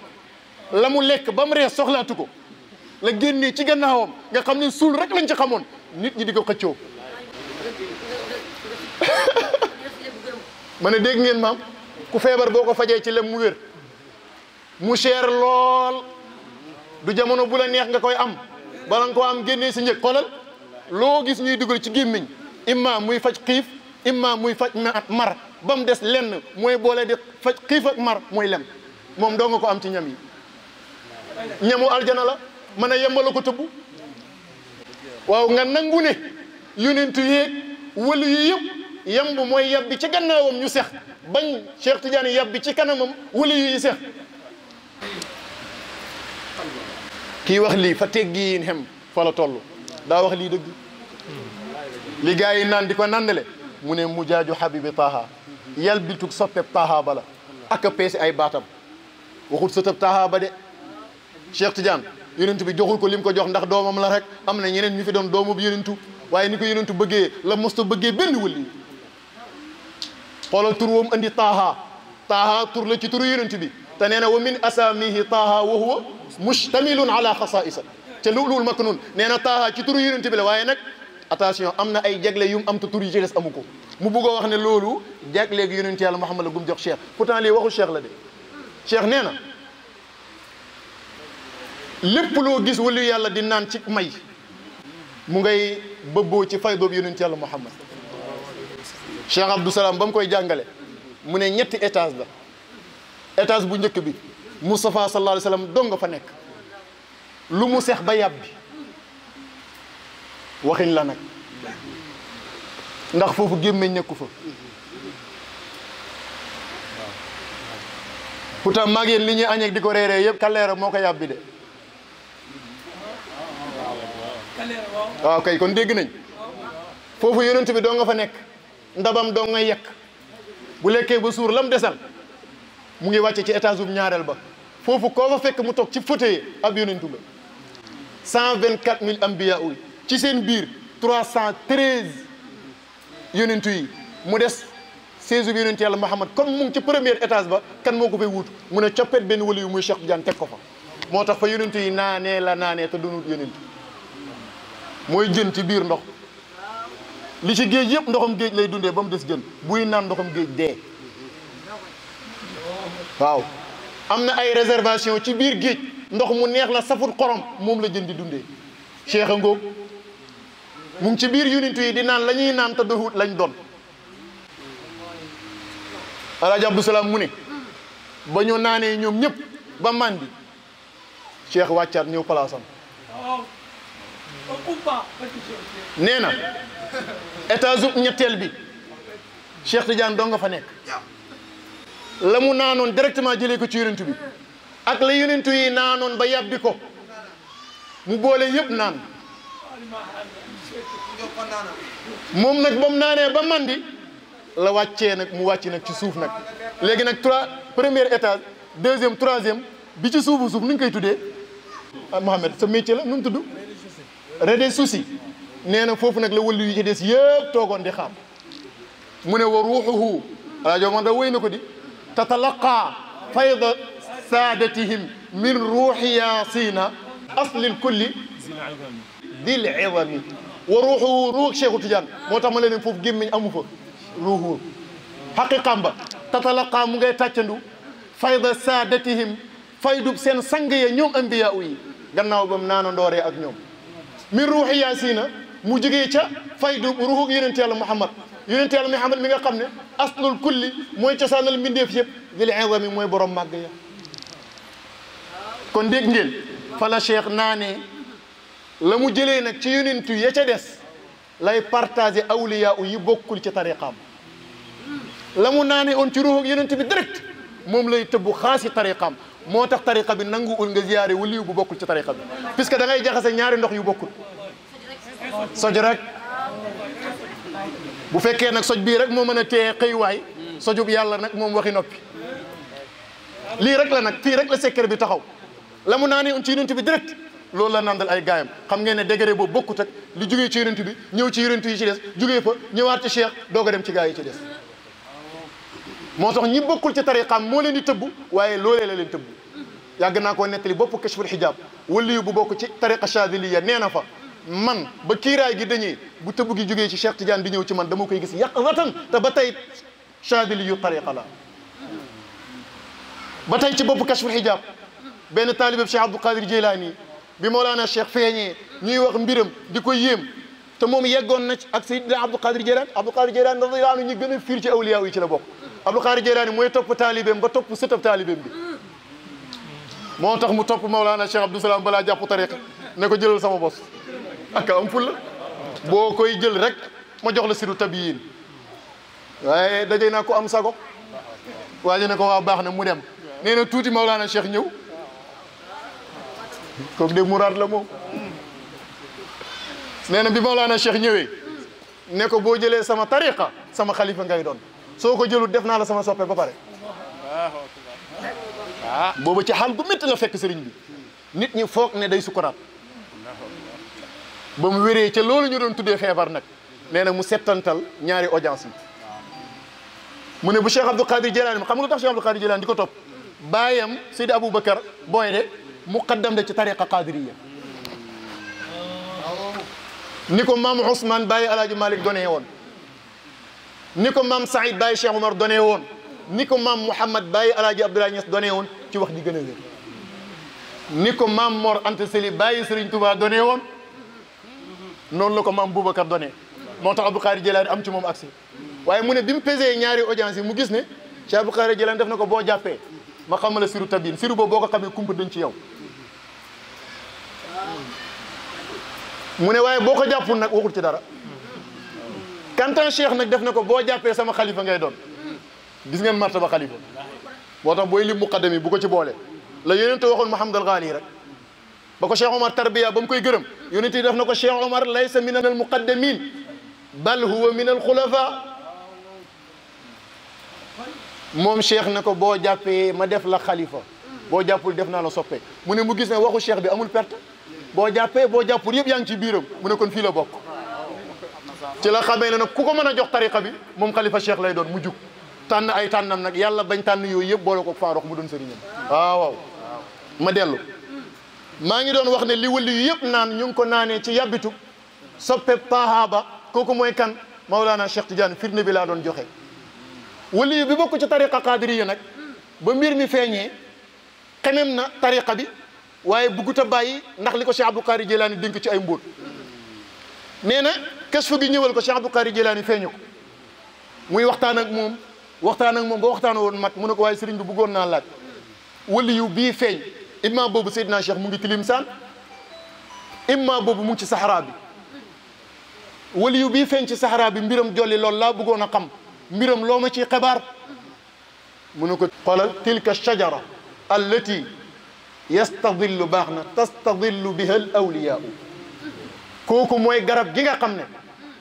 la mu lekk ba mu rees soxlaatu ko la génnee ci gannaawam nga xam ne suul rek lañ ci xamoon nit ñi di ko xëccoo ma ne dégg ngeen maam ku feebar boo ko fajee ci lem mu wér mu cher lool du jamono bu la neex nga koy am bala nga koo am génnee si njëg xoolal loo gis ñuy dugal ci gémmiñ imma muy faj xiif imma muy faj mar ba mu des lenn mooy boole di faj xiif ak mar mooy lem moom doo nga ko am ci ñam yi ñamu aljana la mën a yembala ko tëbbu waaw nga nangu ne yonentu yeeg wëlu yi yëpp yemb mooy yabbi ci gannaawam ñu sex bañ Cheikh Tidiane yabbi ci kanamam wëlu yi sex kii wax lii fa teggiin xem fa la toll daa wax lii dëgg li gaa yi naan di ko nandale mu ne mu jaaju habibi taaha yal bitug soppeb taaha ba la ak a peese ay baatam waxut sëtëb taaha ba de Cheikh Tidiane yonentu bi joxul ko lim ko jox ndax doomam la rek am na ñeneen ñu fi doon doomu bi yonentu waaye ni ko yonentu bëggee la mosta bëggee benn wëlli xoolal tur woom andi taaha taaha tur la ci turu yonentu bi te nee na wa min asamihi taaha wa huwa mustamilun ala xasaisa te lu'lu'ul maknun nee na taaha ci turu yonentu bi la waaye nag attention am na ay jagle yum am te tur yi ci des amu ko mu bëgg a wax ne loolu jagleegi yonentu yàlla Muhammad la gum jox Cheikh pourtant lii waxu Cheikh la de Cheikh nee na lépp loo gis wali yàlla di naan ci may mu ngay bëbboo ci faydoob yonent yàlla Muhammad Cheikh Abdou Salam ba mu koy jàngale mu ne ñetti étage la étage bu njëkk bi Moustapha sallallahu alayhi wa sallam dong nga fa nekk lu mu seex ba yàbbi waxin la nag ndax foofu gémmeñ nekku fa pourtant maag yéen li ñuy añ ak di ko reeree yëpp kaleera moo ko yàbbi de waaw kay kon dégg nañ foofu yonent bi doo nga fa nekk ndabam doo nga yekk bu lekkee ba suur lam desal mu ngi wàcce ci étage bu ñaareel ba foofu koo fa fekk mu toog ci fauteuil ab yonentu la 124 000 ambiya yi ci seen biir 313 yonentu yi mu des 16 yonent yàlla Muhammad comme mu ngi ci premier étage ba kan moo ko fay wuutu mu ne coppet benn wali yu muy Cheikh Tidiane teg ko fa moo tax fa yonentu yi naanee la naanee te doonut yonentu mooy jën ci biir ndox li ci géej yëpp ndoxam géej lay dundee ba mu des jën buy naan ndoxam géej dee waaw am na ay réservation ci biir géej ndox mu neex la safut xorom moom la jën di dundee Cheikh a ngoog mu ngi ci biir yonent yi di naan la ñuy naan te doxut lañ doon Alaaji Abdou Salaam mu ne ba ñu naanee ñoom ñëpp ba màndi Cheikh wàccaat ñëw palaasam nee na étage ñetteel bi Cheikh Tidiane doo nga fa nekk la mu naanoon directement jëlee ko ci yonent bi ak la yonent yi naanoon ba yàbbi ko mu boole yëpp naan moom nag ba mu naanee ba mandi la wàccee nag mu wàcc nag ci suuf nag léegi nag premier étage deuxième troisième bi ci suufu suuf nu ñu koy tuddee Mohamed sa métier la nu mu tudd rez-de-chaussée nee na foofu nag la wëllu yu ci des yëpp toogoon di xaam mu ne wa ruuxuhu rajo man da wéy na ko di tatalaqa fayda saadatihim min ruuxi yaasina aslil kulli dil izami wa ruuxuhu ruux Cheikhu Tidiane moo tax ma leen foofu gémmiñ amu fa ruuxu xaqiqam ba tatalaqa mu ngay tàccandu fayda saadatihim faydub seen sang ya ñoom ambiya yi gannaaw bam naana ndooree ak ñoom min ruuxi yaasina mu jógee ca faydub ruuxu yonent yàlla Muhammad yonent yàlla Muhammad mi nga xam ne aslul kulli mooy cosaanal mbindeef yëpp dil izami mooy borom màgg ya kon dégg ngeen fa la Cheikh naanee la mu jëlee nag ci yonentu ya ca des lay partagé awliya yi bokkul ci tariqaam la mu naanee on ci ruuxu yonent bi direct moom lay tëbbu xaasi tariqaam moo tax tariqa bi nanguwul nga ziyaare waliyu bu bokkul ci tariqa bi puisque da ngay jaxase ñaari ndox yu bokkul soj rek bu fekkee nag soj bii rek moo mën a téye xëy waay sojub yàlla nag moom waxi noppi lii rek la nag fii rek la secret bi taxaw la mu naanee on ci yonent bi direct loolu la nandal ay gaayam xam ngeen ne degré boobu bokkut ak li jógee ci yonent bi ñëw ci yonent yi ci des jógee fa ñëwaat ci Cheikh doog a dem ci gaay yi ci des moo tax ñi bokkul ci tariqaam moo leen di tëbb waaye loolee la leen tëbb yàgg naa koo nettali bopp kashful xijaab waliyu bu bokk ci tariqa chadiliya nee na fa man ba kiiraay gi dañee bu tëbb gi jógee ci Cheikh Tidiane di ñëw ci man dama koy gis yaqzatan te ba tey chadiliyu tariqa la ba tey ci bopp kashful xijaab benn taalibeb Cheikh Abdou Qadir Jeylaani bi Mawlana Cheikh feeñee ñuy wax mbiram di ko yéem te moom yeggoon na ci ak Seydina Abdou Qadir Jeylaani Abdou Qadir Jeylaani radiyallaahu anhu ñi gën a fiir ci awliya yi ci la bokk Abdou Qadir Jeylaani mooy topp taalibeem ba topp sëtab taalibeem bi moo tax mu topp Mawlana Cheikh Abdou Salaam balaa jàpp tariqa ne ko jëlal sama bos ak am ful la boo koy jël rek ma jox la siru tabiyin waaye dajee naa ko am sago waaye ne ko waa baax na mu dem nee na tuuti Mawlana Cheikh ñëw kooku de muraad la moom nee na bi Mawlana Cheikh ñëwee ne ko boo jëlee sama tariqa sama xalifa ngay doon soo ko jëlut def naa la sama soppe ba pare boobu ci xaal gu métti la fekk sëriñ bi nit ñi foog ne day sukuraat ba mu wéree ca loolu ñu doon tuddee feebar nag nee na mu settantal ñaari audience yi mu ne bu Cheikh Abdou Qadir Jeylaani xam nga lu tax Cheikh Abdou Qadir Jeylaani di ko topp baayam Seydi Aboubacar booy de muqaddam de ci tariqa qadiriya ni ko maam Ousmane Baye Alaaji Malick donee woon ni ko maam Saïd Baye Cheikh Omar donee woon ni ko maam Mouhamad Baye Alaaji Abdoulaye Niass donee woon ci wax ji gën a wér ni ko maam Mor Anta Sali Baye Serigne Touba donee woon noonu la ko maam Boubacar donee moo tax Abdou Qadir Jeylaani am ci moom accès waaye mu ne bi mu pesé ñaari audience yi mu gis ne Cheikh Abdou Qadir Jeylaani def na ko boo jàppee ma xamal la siru tabiin siru boobu boo ko xamee kumpa dañ ci yow mu ne waaye boo ko jàppul nag waxul ci dara kantaan cheikh nag def na ko boo jàppee sama xalifa ngay doon gis ngeen martaba xalifa moo tax booy lim muqaddam yi bu ko ci boole la yonente waxoon Muhammad al Ghali rek ba ko Cheikh Omar tarbiya ba mu koy gërëm yonente yi def na ko Cheikh Omar laysa min al muqaddamin bal huwa min al xulafa moom cheikh na ko boo jàppee ma def la xalifa boo jàppul def naa la soppe mu ne mu gis ne waxu cheikh bi amul perte boo jàppee boo jàppul yëpp yaa ngi ci biiram mu ne kon fii la bokk ci la xamee ne nag ku ko mën a jox tariqa bi moom xalifa cheikh lay doon mu jug tànn ay tànnam nag yàlla bañ tànn yooyu yëpp boole ko faarox mu doon sëriñam waaw ma dellu maa ngi doon wax ne li wëli yu yëpp naan ñu ngi ko naanee ci yàbbitu soppe pahaba kooku mooy kan Maulana Cheikh Tidiane firnde bi laa doon joxe wëli yu bi bokk ci tariqa qadiriya nag ba mbir mi feeñee xemem na tariqa bi waaye buggut a bàyyi ndax li ko Cheikh Abdou Qadir Jilani dénk ci ay mbóot nee na kes fu gi ñëwal ko Cheikh Abdou Qadir Jilani feeñu ko muy waxtaan ak moom ba waxtaan woon mat mu ne ko waaye sëriñ bi bëggoon naa laaj wëli yu bii feeñ imma boobu Seydina Cheikh mu ngi Tilimsaan imma boobu mu ngi ci Sahara bi wëli yu bii feeñ ci Sahara bi mbiram jolli loolu laa bëggoon a xam mbiram loo ma ci xibaar mu ne ko xoolal tilka shajara allati yastadillu baax na tastadillu biha al awliyaa kooku mooy garab gi nga xam ne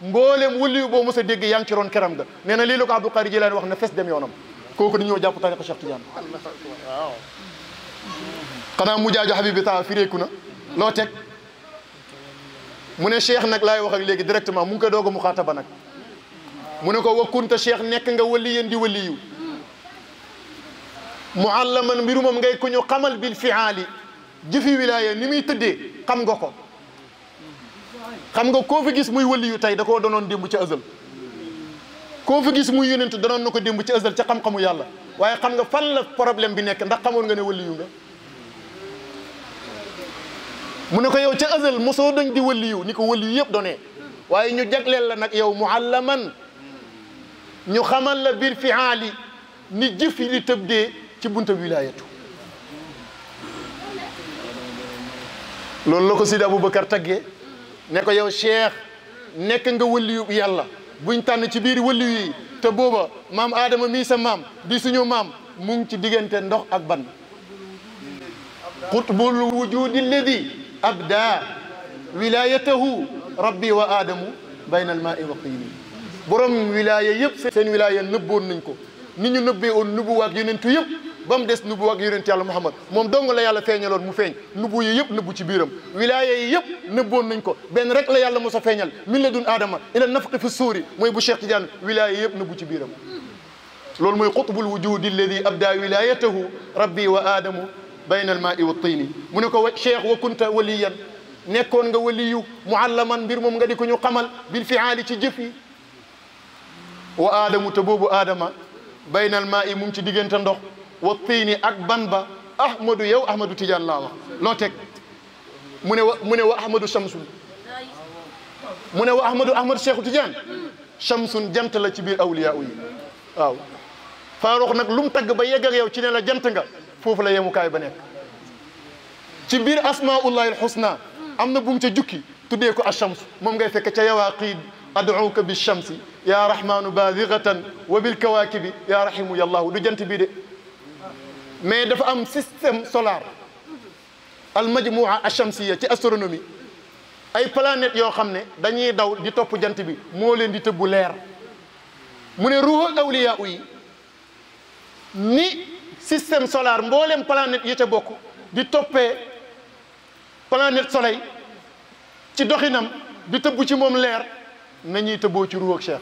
mboolem wëliyu boo mos a dégg yaa ngi ci roon keram ga nee na lii la ko Abdou Qadir Jilani wax ne fes dem yoonam kooku dañoo jàpp tariqa Cheikh Tidiane xanaa mu jaajo Habib bi taa fireeku na loo teg mu ne cheikh nag laay wax ak léegi directement mu ngi koy doog a muxaataba nag mu ne ko wa kunta cheikh nekk nga waliyan di waliyu muallaman mbirumam ngay ku ñu xamal bil fiaali jëfi wilaaya ni muy tëddee xam nga ko xam nga koo fi gis muy waliyu tey da koo doonoon démb ci azal koo fi gis muy yonent danoon na ko démb ci azal ca xam-xamu yàlla waaye xam nga fan la problème bi nekk ndax xamoon nga ne waliyu nga mu ne ko yow ca azal mosoo dañ di waliyu ni ko waliyu yëpp doonee waaye ñu jagleel la nag yow muallaman ñu xamal la bil fiaali ni jëf yi di tëbdee ci bunta wilaayatu loolu la ko Sidi Aboubacar taggee ne ko yow cheikh nekk nga waliyu yàlla buñ tànn ci biir waliyu yi te booba maam Adama mii sa maam di suñu maam mu ngi ci diggante ndox ak ban qutbul wujudi alladi abda wilayatahu rabbi wa aadamu bayna almaai wa tiini borom wilaya yëpp seen wilaya nëbboon nañ ko ni ñu nëbbee woon nubu waak yonentu yëpp ba mu des nubu waak yonent yàlla Muhammad moom dong la yàlla feeñaloon mu feeñ nubu yi yëpp nëbbu ci biiram wilaya yi yëpp nëbboon nañ ko benn rek la yàlla mos a feeñal min ladun aadama ila nafqi fi suuri mooy bu Cheikh Tidiane wilaya yëpp nëbbu ci biiram loolu mooy qutbul wujudi alladi abda wilayatahu rabbi wa aadamu bayna almaai wa tiini mu ne ko cheikh wa kunta waliyan nekkoon nga waliyu muallaman mbir moom nga di ko ñu xamal bil fiaali ci jëf yi wa aadamu te boobu aadama bayna almaai mu ngi ci diggante ndox wa tiini ak ban ba ahmadu yow ahmadu Tidiane laa wax loo teg mu ne wa ahmadu shamsun mu ne wa ahmadu cheikhu Tidiane shamsun jant la ci biir awliya yi waaw Faaruq nag lu mu tagg ba yegg ak yow ci ne la jant nga foofu la yemukaay ba nekk ci biir asmaullahi alxusna am na bu mu ca jukki tuddee ko achams moom ngay fekk ca yawaqid ad'uka bi shamsi ya rahmanu badigatan wa bil kawakibi ya rahimu yallahu du jant bii de mais dafa am système solaire al majmua achamsiya ci astronomie ay planètes yoo xam ne dañuy daw di topp jant bi moo leen di tëbbu leer mu ne ruuhu awliya yi ni système solaire mboolem planète yi ca bokk di toppee planète soleil ci doxinam di tëbbu ci moom leer nañuy tëbboo ci ruux ak cheikh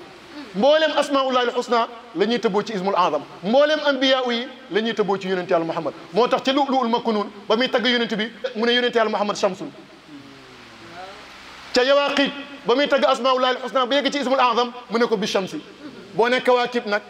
mboolem asmaullahi alxusna la ñuy tëbboo ci ismul azam mboolem anbiya yi la ñuy tëbboo ci yonente yàlla Muhammad moo tax ci lu'lu'ul maknuun ba muy tagg yonente bi mu ne yonente yàlla Muhammad shamsun ca yawaqit ba muy tagg asmaullahi alxusna ba yegg ci ismul azam mu ne ko bi shamsi boo ne kawaakib nag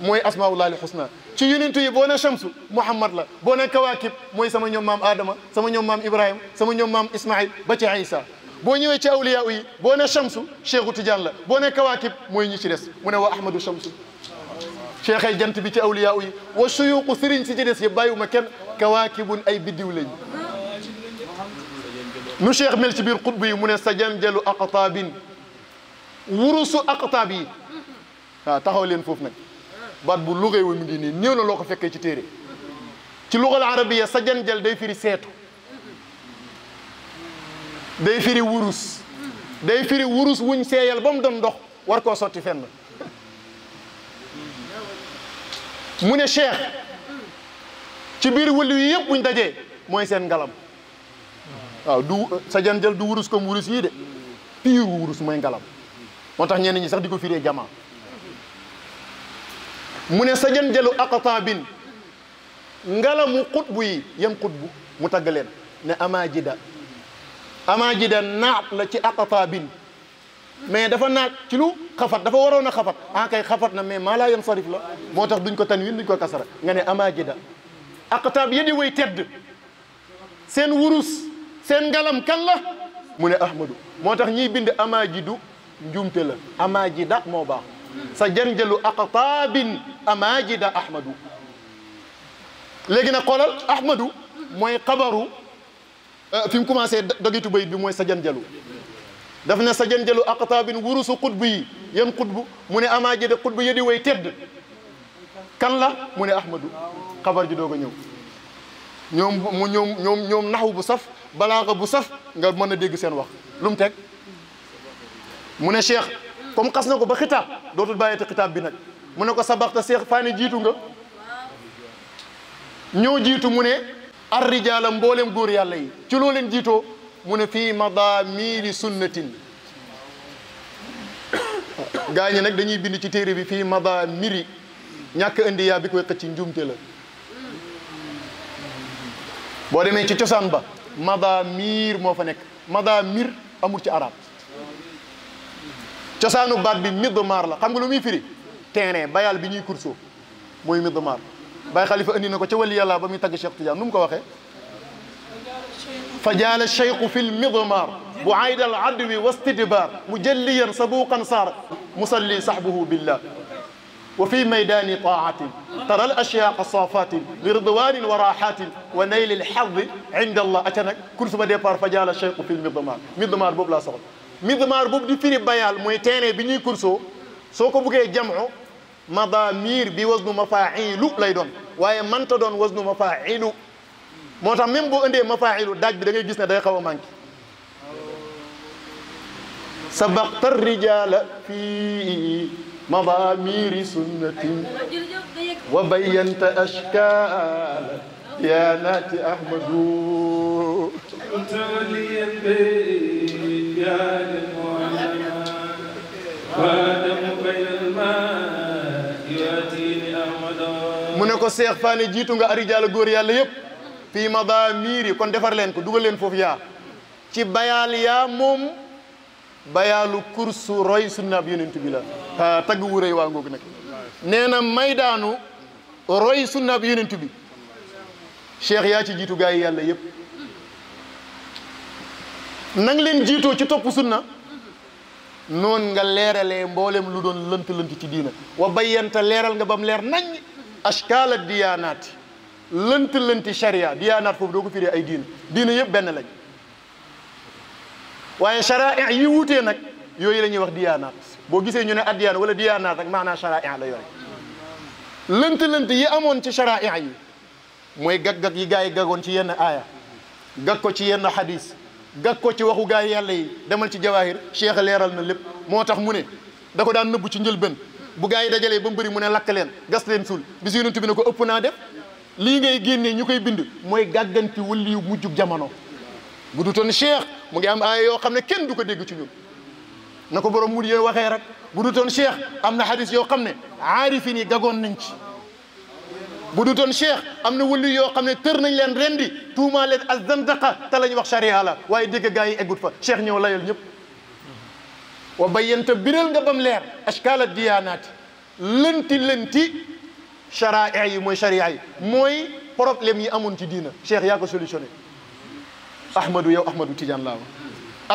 mooy asmaullahi alxusna ci yonent yi boo ne shamsu Muhammad la boo ne kawaakib mooy sama ñoom maam Adama sama ñoom maam Ibrahima sama ñoom maam Ismaïl ba ci Isa boo ñëwee ci awliya yi boo ne shamsu Cheikhu Tidiane la boo ne kawaakib mooy ñi ci des mu ne wa ahmadu shamsu cheikh ay jant bi ci awliya yi wa suyuqu sëriñ si ci des yëpp bàyyiwuma kenn kawaakibun ay biddiw lañ nu cheikh mel ci biir xutb yi mu ne sajanjalu aqtaabin wurusu aqtaab yi waaw taxaw leen foofu nag baat bu lugee wu mu ngi nii néew na loo ko fekkee ci téere ci lugal arabiya sajanjal day firi seetu day firi wurus day firi wurus wuñ seeyal ba mu doon ndox war koo sotti fenn mu ne cheikh ci biir wëli yi yëpp buñ dajee mooy seen ngalam waaw du sajanjal du wurus comme wurus yii de piiru wurus mooy ngalam moo tax ñenn ñi sax di ko firee jamaa mu ne sajanjalu aqtaabin ngalamu xutbu yi yan xutbu mu tagg leen ne amajida naat la ci aqtaabin mais dafa naat ci lu xafat dafa waroon a xafat kay xafat na mais maa laa yan sarif la moo tax duñ ko tanwin duñ ko kasara nga ne amajida aqtaab yi di way tedd seen wurus seen ngalam kan la mu ne ahmadu moo tax ñiy bind amajidu njuumte la amajida moo baax sa janjalu aqtaabin amajida ahmadu léegi nag xoolal ahmadu mooy xabaru fi mu commencé dogitu bayit bi mooy sa janjalu daf ne sa janjalu aqtaabin wurusu xutbu yi yan xutbu mu ne amajida xutbu yi di way tedd kan la mu ne ahmadu xabar ji doog a ñëw ñoom naxwu bu saf balaaxa bu saf nga mën a dégg seen wax lu mu teg mu ne cheikh comme xas na ko ba xitaab dootul bàyyete xitaab bi nag mu ne ko sabaxta cheikh faa ne jiitu nga ñëw jiitu mu ne ar rijaala mboolem góor yàlla yi ci loo leen jiitoo mu ne fii madamiri sunnatin gaa ñi nag dañuy bind ci téere bi fii madamiri ñàkk indi yaa bi koy xëcc njuumte la boo demee ci cosaan ba madamir moo fa nekk madamir amul ci arab cosaanu baat bi midmar la xam nga lu muy firi terrain bayal bi ñuy kurso mooy midmar Baay Xalifa andi na ko ca wali yàlla ba muy tagg Cheikh Tidiane nu mu ko waxee fa jaala cheikhu fi lmidmar bu ayda al adwi wastidbar mujalliyan sabuqan saar musalli sahbuhu billah wa fi maydani taatin tara al ashyaqa safatin li ridwanin wa rahatin wa nayli lxadi inda allah aca nag course ba départ fa jaala cheikhu fi lmidmar midmar boobu laa soxla midmar boobu di firi bayal mooy terrain bi ñuy kursoo soo ko buggee jam'u madamir bi wasnu mafaa'ilu lay doon waaye manta doon wasnu mafaa'ilu moo tax même boo indee mafaa'ilu daaj bi da ngay gis ne day xaw a manqué sabaqta rijala fi madamiri sunnatin wa bayyanta ashkala diyanati ahmadu mu ne ko seex faane jiitu nga arijaala góor yàlla yëpp fii madamiri kon defar leen ko dugal leen foofu yaa ci bayaal yaa moom bayaalu kursu roy sunnaab yonent bi la tagg wu rëy waa ngoogu nag nee na maydaanu roy sunnaab yonent bi cheikh yaa ci jiitu gaa yi yàlla yëpp nang leen jiitoo ci topp sunna noon nga leeralee mboolem lu doon lënt-lënt ci diina wa bayyanta leeral nga bam leer nañ ashkaala diyaanaati lënt-lënti sharia diyaanaat foofu doo ko firee ay diina yëpp benn lañ waaye sharia yi wutee nag yooyu la ñuy wax diyaanaat boo gisee ñu ne addiyaan wala diyaanaat rek maanaa sharia la yore lënt-lënt yi amoon ci sharia yi mooy gag-gag yi gaa yi gagoon ci yenn aaya gag ko ci yenn hadis gag ko ci waxu gaa yi yàlla yi demal ci jawahir cheikh leeral na lépp moo tax mu ne da ko daan nëbbu ci njëlbeen bu gaa yi dajalee ba mu bëri mu ne lakk leen gas leen suul bis yonent bi ne ko ëpp naa def lii ngay génnee ñu koy bind mooy gàgganti waliyu mujjug jamono bu dutoon cheikh mu ngi am aaya yoo xam ne kenn du ko dégg ci ñun na ko borom mud yooyu waxee rek bu dutoon cheikh am na hadis yoo xam ne aarifin yi gagoon nañ ci bu dutoon cheikh am na wali yoo xam ne tër nañ leen rendi tuumaa leen azandaqa te la ñu wax charia la waaye dégg gaa yi eggut fa cheikh ñëw layal ñëpp wa bayyanta biral nga bam leer ashkaala diyaanaati lënti charia yi mooy charia yi mooy problème yi amoon ci diina cheikh yaa ko solutionné ahmadou yow ahmadou Tidiane laa wax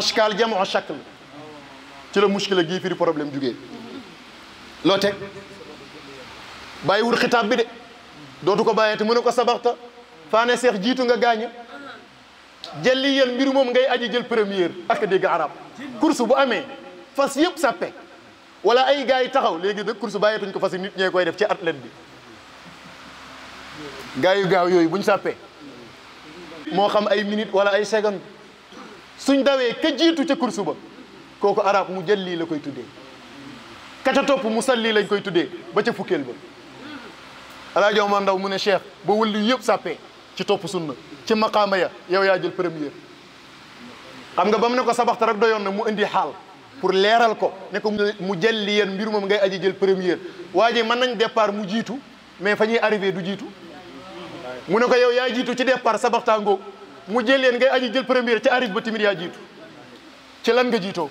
ashkaal jamoo shakl ci la muskila gii firi problème jugee loo teg bàyyi wul xitaab bi de dootu ko bàyyee te mu ne ko sabaxta faane seex jiitu nga gaañ jëlli yéen mbir moom ngay aji jël première ak dégg arab course bu amee fas yëpp sàppe wala ay gars yi taxaw léegi de course bàyyeetuñ ko fas nit ñee koy def ci athlète bi gars yu gaaw yooyu buñ sàppee moo xam ay minute wala ay seconde suñ dawee ka jiitu ca course ba kooku arab mu jël lii la koy tuddee ka ca topp mu salli lañ koy tuddee ba ca fukkeel ba Alaaji Omar Ndaw mu ne Cheikh ba wëllu yëpp sàppee ci topp sunna ci maqaama ya yow yaa jël première xam nga ba mu ne ko sabaxta rek doyoon na mu indi xaal pour leeral ko ne ko mu jël li yéen mbir moom ngay aji jël première waa ji mën nañ départ mu jiitu mais fa ñuy arrivé du jiitu mu ne ko yow yaa jiitu ci départ sabaxtaa ngoog mu jël leen ngay aji jël première ci arrive ba timit yaa jiitu ci lan nga jiitoo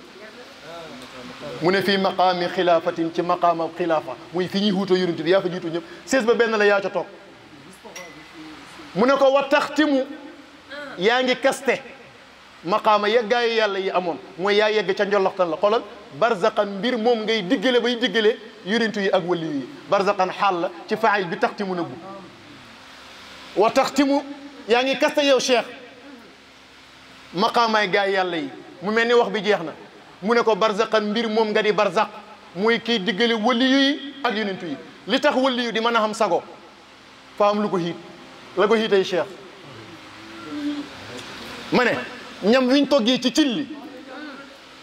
mu ne fii maqaami xilaafatin ci maqaama xilaafa muy fi ñuy wuutoo yonent bi yaa fa jiitu ñëpp sées ba benn la yaa ca toog mu ne ko wa taxtimu yaa ngi kaste maqaama yeggaayu yàlla yi amoon mooy yaa yegg ca njolloxtan la xoolal barzaqan mbir moom ngay diggale bay diggale yonent yi ak wali yi barzaqan xaal la ci faayil bi taxtimu nëbbu wa taxtimu yaa ngi kaste yow cheikh maqaamaay gaay yàlla yi mu mel ni wax bi jeex na mu ne ko barzaqan mbir moom nga di barzaq muy kiy diggale waliyu yi ak yonent yi li tax waliyu di mën a xam sago fa am lu ko xiit la ko xiitay cheikh ma ne ñam wiñ toggee ci cin li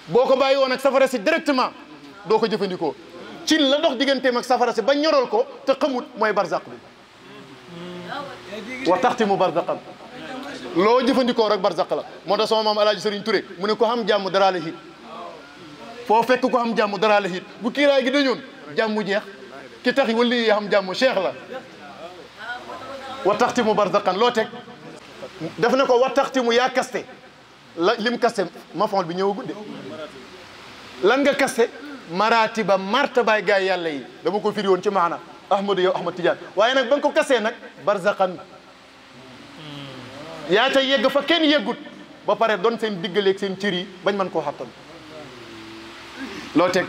boo ko bàyyi woon ak safara si directement doo ko jëfandikoo cin la dox digganteem ak safara si ba ñoral ko te xamut mooy barzaq bi wa taxtimu barzaqan loo jëfandikoo rek barzaq la moo tax sama maam Alaaji Sëriñ Touré mu ne ko xam jàmm dara la xiit foo fekk ko xam jàmm dara la xiit bu kiiraay gi dañoon jàmm jeex ki tax wali yi xam jàmm cheikh la wa taxtimu barzaqan loo teg def na ko wa taxtimu yaa kaste la lim kaste mafool bi ñëwagul de lan nga kaste maratiba martabaay gaay yàlla yi dama ko firi woon ci maana ahmadu yow ahmad tidiane waaye nag ba nga ko kastee nag barzaqan yaa ca yegg fa kenn yeggut ba pare doon seen diggaleeg seen cër yi bañ mën koo xattan loo teg